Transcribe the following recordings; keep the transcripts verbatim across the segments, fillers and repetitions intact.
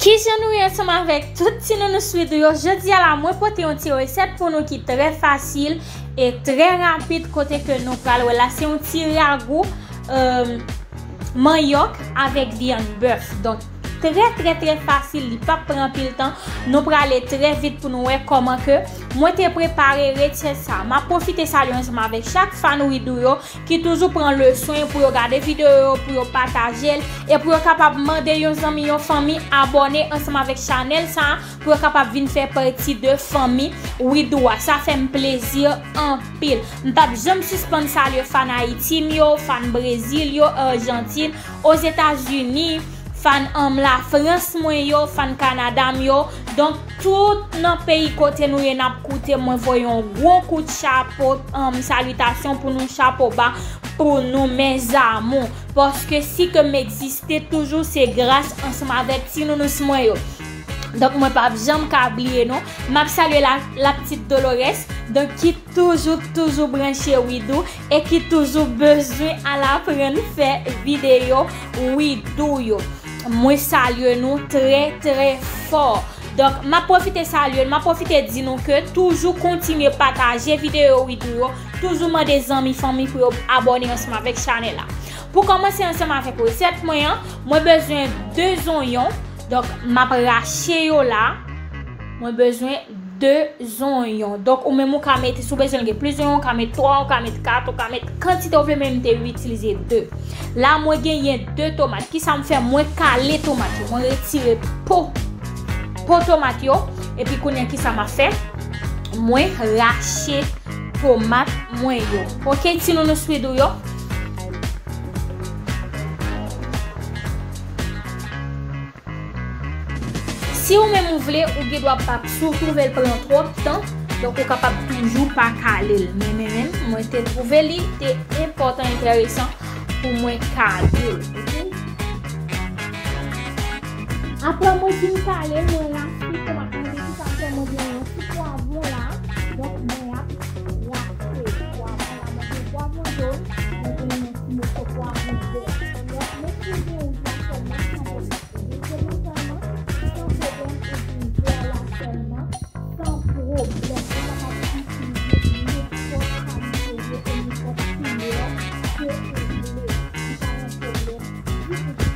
Kijan nou ye ansanm avèk tout ti nounou Swidou yo? Jodi a la, mwen pote yon ti resèt pou nou ki trè fasil e trè rapid, kote ke nou pral wè la, se yon ti ragou, euh, manyòk avèk vyann bèf. Donk, trè, trè, trè fasil, li p ap pran anpil tan. Nou prale trè vit pou nou wè kòman ke mwen te prepare resèt sa. M ap pwofite salye ansanm avèk chak fan Widoo yo ki toujou pran le swen pou yo gade videyo yo, pou yo pataje l, e pou yo kapab mande yon zanmi, yon fanmi abòne ansanm avèk chanèl sa a, pou yo kapab vin fè pati de fanmi Widoo a. Sa fè m plezi anpil. M p ap janm sispann salye fan Ayiti m yo, fan Brezil yo, Ajantin, Ozetazini, fan, um, Lafrans mwen yo, fan Kanada m yo. Donk, tout nan peyi kote nou ye, n ap koute mwen voye yon gwo kout chapo, um, salitasyon pou nou, chapo ba pou nou, mes amours. Paske si ke m egziste toujou, se gras ansanm avèk ti nounous mwen yo. Donk, mwen p ap janm ka bliye nou. M ap salye la, la petite Dolores, donk, ki toujou, toujou branche Widoo e ki toujou bezwen al aprann fè videyo Widoo yo. Mwen salye nou trè, trè fò. Donk, m ap pwofite salye n, m ap pwofite di nou ke toujou kontinye pataje videyo Widoo yo, toujou mande zanmi, fanmi pou yo abòne ansanm avèk chanèl la. Pou kòmanse ansanm avèk resèt mwen an, mwen bezwen de zonyon. Donk, m ap rache yo la. Mwen bezwen de zonyon. Donk, ou menm ou ka mete, si w bezwen gen plis zonyon, ou ka met twa, ou ka met kat, ou ka met kantite w vle, men m te itilize de. La, mwen genyen de tomat. Kisa m fè? Mwen kale tomat yo. Mwen retire po, po tomat yo. Epi kounye a, kisa m ap fè? Mwen rache tomat mwen yo. Oke, ti nounous Widoo yo. Si ou menm ou vle, ou gen dwa pa, si w twouve l pran twòp tan, donk ou kapab toujou pa kale l. Men, men, men, mwen te twouve li te enpòtan, enteresan pou mwen kale l, oke? Apre mwen fin kale l, mwen rache tomat mwen, epi sa fè mwen gen yon ti pwavwon la. Donk, mwen ap rache pwavwon la. Mwen gen pwavwon jòn, mwen gen yon ti moso pwavwon vè. Donk, mwen fouye wouj la sèlman san pwoblèm. Dezyèmman sèlman, san pwoblèm, epi vè la sèlman, san pwoblèm. Ou kapab itilize nenpòt kalite vè e nenpòt koulè ke ou vle. Li pa yon pwoblèm ditou, ditou, ditou.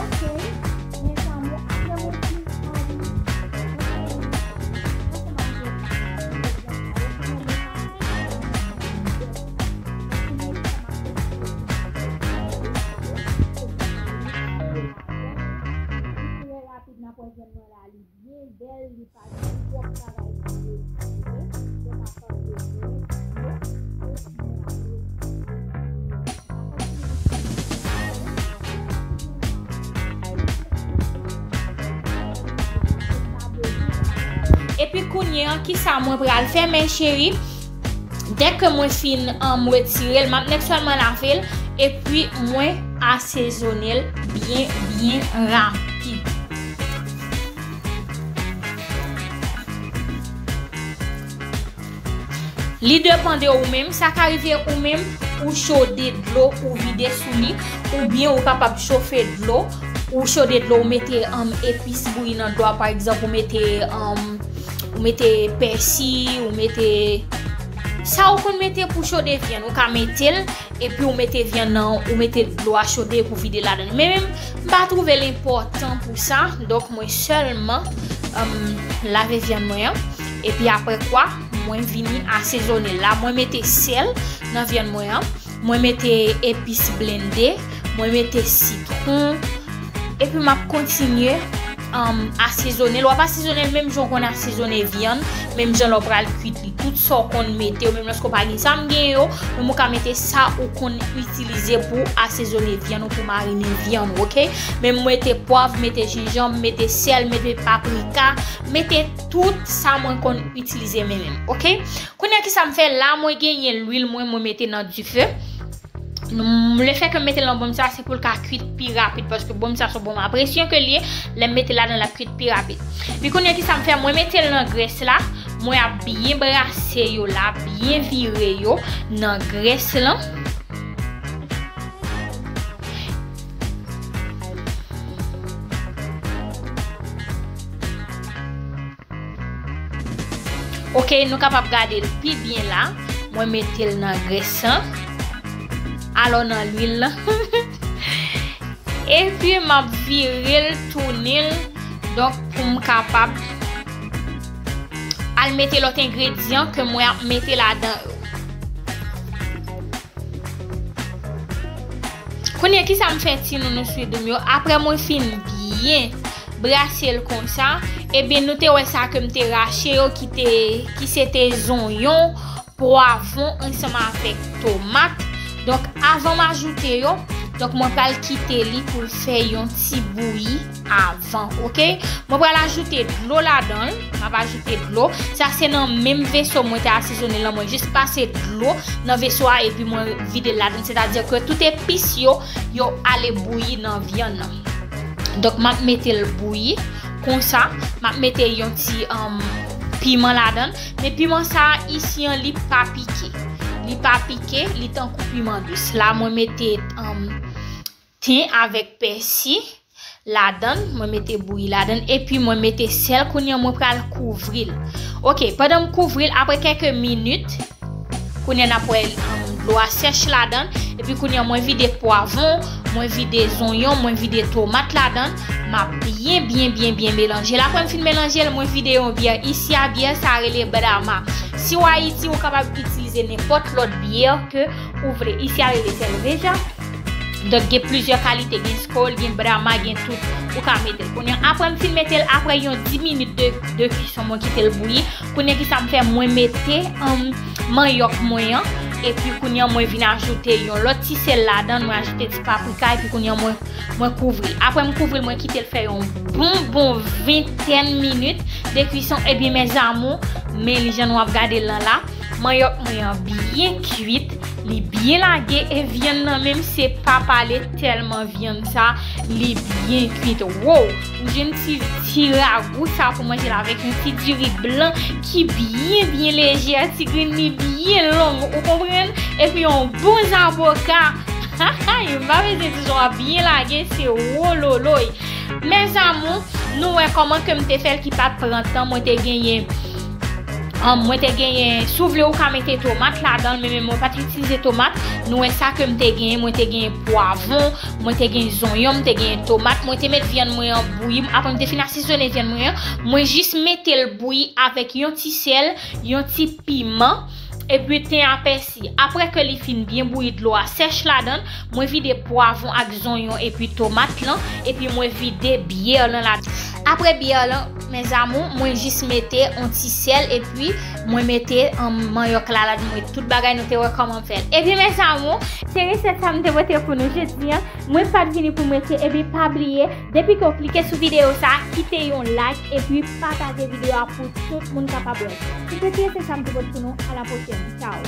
Ok, mes amours, apre mwen fin, um, ansanm avèk, trè rapid, n ap wè vyann mwen la, li byen bèl, li pa gen twòp travay pou yo itilize. Yo ka fè yo byen, yo, yo byen apre. Epi kounye a, kisa mwen pral fè, mes chéries? Dèke mwen fin, um, retire l, m ap nèk sèlman lave l, epi mwen asezone l byen, byen rapid. Li depann de ou menm, sa ka rive ou menm, ou chode dlo, ou vide sou li, oubyen ou kapab chofe dlo, ou chode dlo, ou mete, um, epis bouyi nan dlo a, pa egzanp, ou mete, um, ou mete pèsi, ou mete sa ou konn mete pou chode vyann, ou ka mete l, epi ou mete vyann nan, ou mete dlo a chode pou vide ladan. Men menm, m pa twouve l enpòtan pou sa, donk mwen sèlman, um, lave vyann mwen an, epi apre kwa, mwen vini asezone l. La, mwen mete sèl nan vyann mwen an, mwen mete epis blende, mwen mete sitwon, epi m ap kontinye, um, asezone l. W ap asezone l menm jan w konn asezone vyann, menm jan lè w pral kuit li. Tout sa w konn mete, ou menm lòske w pa gen sa m gen yo, menm ou ka mete sa ou konn itilize pou asezone vyann ou, pou marine vyann ou, oke? Men m mete pwav, mete jenjanm, mete sèl, mete paprika, mete tout sa mwen konn itilize men menm, oke? Kounye a, kisa m fè la, mwen genyen lwil mwen, mwen mete nan dife. Nou, lefètke m mete l nan bonm sa, se pou l ka kuit pi rapid, paske bonm sa se yon bonm a presyon ke l ye, lè m mete l ladan l ap kuit pi rapid. Pi kounye a, kisa m fè, mwen mete l nan grès la, Mwen ap byen brase yo la, byen vire yo nan grès lan. Ok, nou kapab gade l pi byen la. Mwen mete l nan grès lan. Alò nan lwil lan. Epi m ap vire l, tounen l. Donk pou m kapab al mete lòt engredyan ke mwen ap mete ladan yo. Kounye a, kisa m fè, ti nounou sweet dream yo? Apre mwen fin byen brase l konsa, ebyen nou te wè sa ke m te rache yo, ki te, ki se te zonyon, pwavwon ansanm avèk tomat. Donk avan m ajoute yo, donk mwen pral kite li pou l fè yon ti bouyi avan, ok? Mwen pral ajoute dlo ladan l, m ap ajoute dlo. Sa se nan menm veso mwen te asezone l lan, mwen jis pase dlo nan veso a epi mwen vide l ladan l, sètadi ke tout epis yo, yo ale bouyi nan vyann nan. Donk m ap mete l bouyi konsa, m ap mete yon ti, um, piman ladan l. Men piman sa a isi an, li pa pike. Li pa pike, li tankou piman dous. La mwen mete, um, ten avèk pèsi ladan l, mwen mete bouyi ladan l, epi mwen mete sèl. Kounye a mwen pral kouvri l. Ok, pandan m kouvri l, apre kèk minit, kounye a n ap wè, um, dlo a sèch ladan l, epi kounye a mwen vide pwavwon, mwen vide zonyon, mwen vide tomat ladan l, m ap byen, byen, byen, byen melanje l. Apre m fin melanje l, mwen vide yon byè. Isi a, byè sa rele Brahma. Si w Ayiti, ou kapab itilize nenpòt lòt byè ke ou vle. Isi a rele Cerveja. Donk gen plizyè kalite, gen Skol, gen Brahma, gen tout, ou ka mete l. Kounye a, apre m fin mete l, apre yon dis minit de, de kison, mwen kite l bouyi. Kounye a kisa m fè, mwen mete, um, manyòk mwen an, epi kounye a mwen vin ajoute yon lòt ti sèl ladan l, mwen ajoute ti paprika, epi kounye a mwen, mwen kouvri l. Apre m kouvri l, mwen kite l fè yon bon, bon ventèn minit de kison, ebyen mes amours, men li jan nou ap gade l lan la. Manyòk mwen an byen kwit, li byen lage, e vyann nan menm se pa pale, tèlman vyann sa, li byen kwit. Wow! M jwenn ti, ti ragou sa pou manje l avèk yon ti diri blan ki byen, byen lejè, ti grenn li byen long, ou konprann? Epi yon bon zaboka. M pa bezwen di w ap byen lage, se wololoy. Mes amours, nou wè kòman ke m te fè l ki pa t pran tan, mwen te genyen, um, mwen te genyen, si w vle ou ka mete tomat ladan l, men, men mwen pa t itilize tomat. Nou wè sa ke m te genyen, mwen te genyen pwavwon, mwen te genyen zonyon, m te genyen tomat, mwen te met vyann mwen an bouyi, apre m te fin asezone vyann mwen an, mwen jis mete l bouyi avèk yon ti sèl, yon ti piman, epi ten a pèsi. Apre ke li fin byen bouyi, dlo a sèch ladan l, mwen vide pwavwon ak zonyon epi tomat lan, epi mwen vide byè lan ladan. Apre byè lan, mes amours, mwen jis mete yon ti sèl, epi mwen mete, um, manyòk la ladan, mwen tout bagay, nou te wè kòman m fè l. Epi mes amours, se resèt sa m te pote pou nou jodi an. Mwen pa t vini pou m rete, epi pa bliye, depi ke w klike sou videyo sa, kite yon like, epi pataje videyo a pou tout moun kapab wè. Se te ti resèt sa m te pote pou nou, a la pwochèn. Ciao.